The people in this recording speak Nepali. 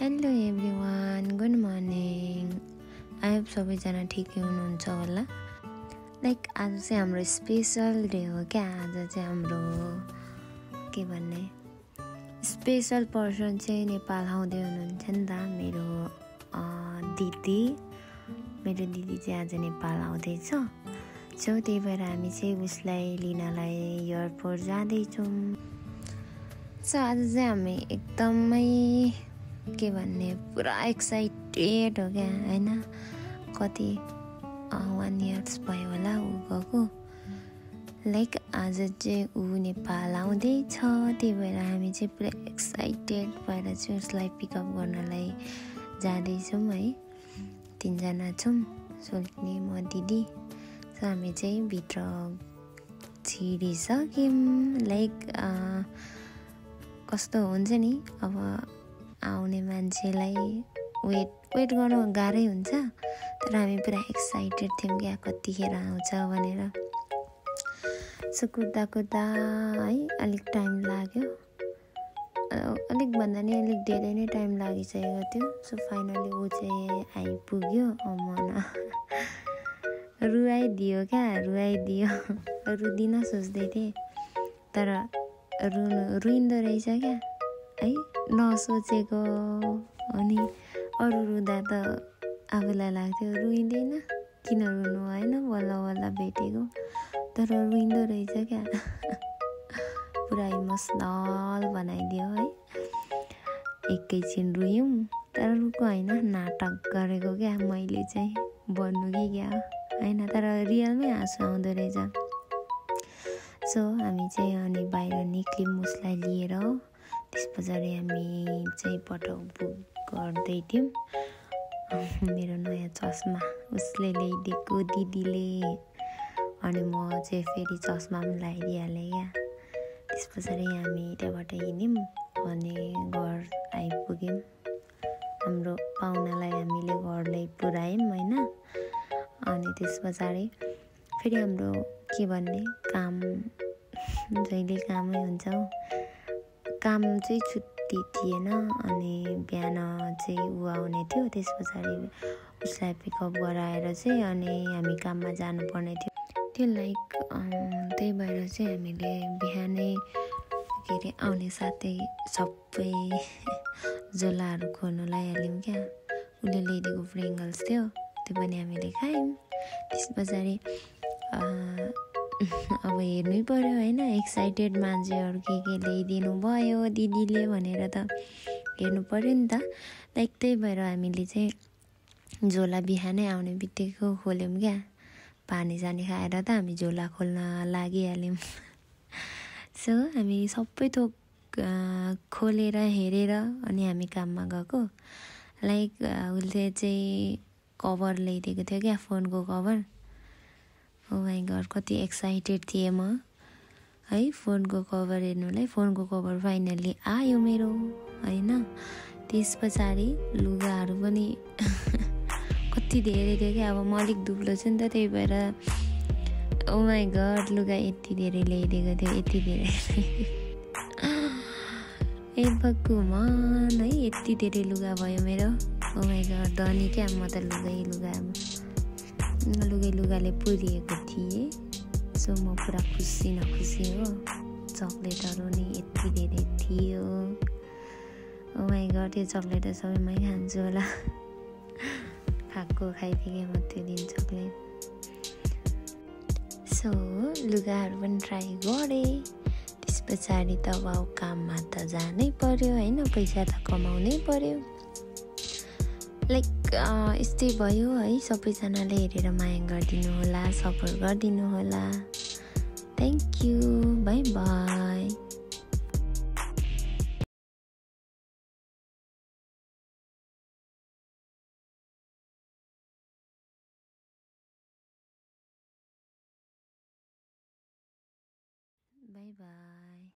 Hello everyone, good morning. I hope सबैजना ठिकै हुनुहुन्छ होला। आज चाहिँ हाम्रो स्पेसल डे हो क्या। आज चाहिँ हाम्रो के भन्ने स्पेसल पर्सन चाहिँ नेपाल आउँदै हुनुहुन्छ नि त। मेरो दिदी चाहिँ आज नेपाल आउँदैछ। सो त्यही भएर हामी चाहिँ उसलाई लिनलाई एयरपोर्ट जाँदैछौँ। सो आज चाहिँ हामी एकदमै के भन्ने पुरा एक्साइटेड हो क्या होइन। कति 1 इयर्स भयो होला ऊ गएको। आज चाहिँ ऊ नेपाल आउँदैछ। त्यही भएर हामी चाहिँ पुरा एक्साइटेड भएर चाहिँ उसलाई पिकअप गर्नलाई जाँदैछौँ है। 3 जना छौँ, सोल्नी, म, दिदी। सो हामी चाहिँ भित्र छिरिसक्यौँ। कस्तो हुन्छ नि, अब आउने मान्छेलाई वेट गर्नु गाह्रै हुन्छ। तर हामी पुरा एक्साइटेड थियौँ क्या कतिखेर आउँछ भनेर। सो कुद्दा है अलिक टाइम लाग्यो। अलिक भन्दा नि अलिक धेरै नै टाइम लागिसकेको थियो। सो फाइनली ऊ चाहिँ आइपुग्यो। मन रुवाइदियो क्या, रुदिन सोच्दै थिएँ तर रुइँदो रहेछ क्या है। नसोचेको अनि अरू रुँदा त आफूलाई लाग्थ्यो रुइँदैन, किन रुनु होइन, बल्ल भेटेको, तर रुइँदो रहेछ क्या। पुरा इमोसनल बनाइदियो है। एकैछिन रुयौँ तर रुको होइन, नाटक गरेको क्या मैले चाहिँ, बन्नु कि क्या होइन, तर रियलमै आँसु आउँदो रहेछ। सो हामी चाहिँ अनि बाहिर निक्ल्यौँ उसलाई लिएर। त्यस पछाडि हामी चाहिँ पटक बुक गर्दै थियौँ। मेरो नयाँ चस्मा उसले ल्याइदिएको दिदीले, अनि म चाहिँ फेरि चस्मा पनि लगाइदिइहालेँ क्या। त्यस पछाडि हामी त्यहाँबाट हिँड्यौँ अनि घर आइपुग्यौँ। हाम्रो पाहुनालाई हामीले घरलाई पुऱ्यायौँ होइन। अनि त्यस पछाडि फेरि हाम्रो के भन्ने काम जहिले कामै हुन्छ। काम चाहिँ छुट्टी थिएन। अनि बिहान चाहिँ ऊ आउने थियो। त्यस पछाडि उसलाई पिकअप गराएर चाहिँ अनि हामी काममा जानुपर्ने थियो। त्यही भएर चाहिँ हामीले बिहानै के अरे आउने साथै सबै झोलाहरू खोल्नु लगाइहाल्यौँ क्या। उसले ल्याइदिएको फ्रिङ्गल्स थियो, त्यो पनि हामीले खायौँ। त्यस पछाडि अब हेर्नै पर्यो होइन, एक्साइटेड मान्छेहरू के ल्याइदिनु भयो दिदीले भनेर त हेर्नु पर्यो नि त। त्यही भएर हामीले चाहिँ झोला बिहानै आउने बित्तिकै खोल्यौँ क्या। पानी सानी खाएर त हामी झोला खोल्न लागिहाल्यौँ। सो हामी सबै थोक खोलेर हेरेर अनि हामी काममा गएको। उसले चाहिँ कभर ल्याइदिएको थियो क्या, फोनको कभर। ओ माई गड, कति एक्साइटेड थिएँ म है फोनको कभर हेर्नुलाई। फोनको कभर फाइनल्ली आयो मेरो होइन। त्यस पछाडि लुगाहरू पनि कति धेरै थियो क्या। अब म अलिक दुब्लो छु नि त, त्यही भएर ओ माई गड लुगा यति धेरै ल्याइदिएको थियो, यति धेरै ए भगवान है, यति धेरै लुगा भयो मेरो। ओ माई गड, धनी क्या म त लुगाले पुरिएको थिएँ। सो म पुरा खुसी नखुसी हो। चक्लेटहरू नि यति धेरै थियो। ओ माई गड, त्यो चक्लेट त सबै मै खान्छु होला। खाइदिएँ म त्यो दिन चक्लेट। सो लुगाहरू पनि ट्राई गरेँ। त्यस पछाडि त अब काममा त जानै पर्यो होइन, पैसा त कमाउनै पर्यो। यस्तै भयो है। सबैजनाले हेरेर माया गरिदिनु होला, सपोर्ट गरिदिनु होला। Thank you, by by. By by.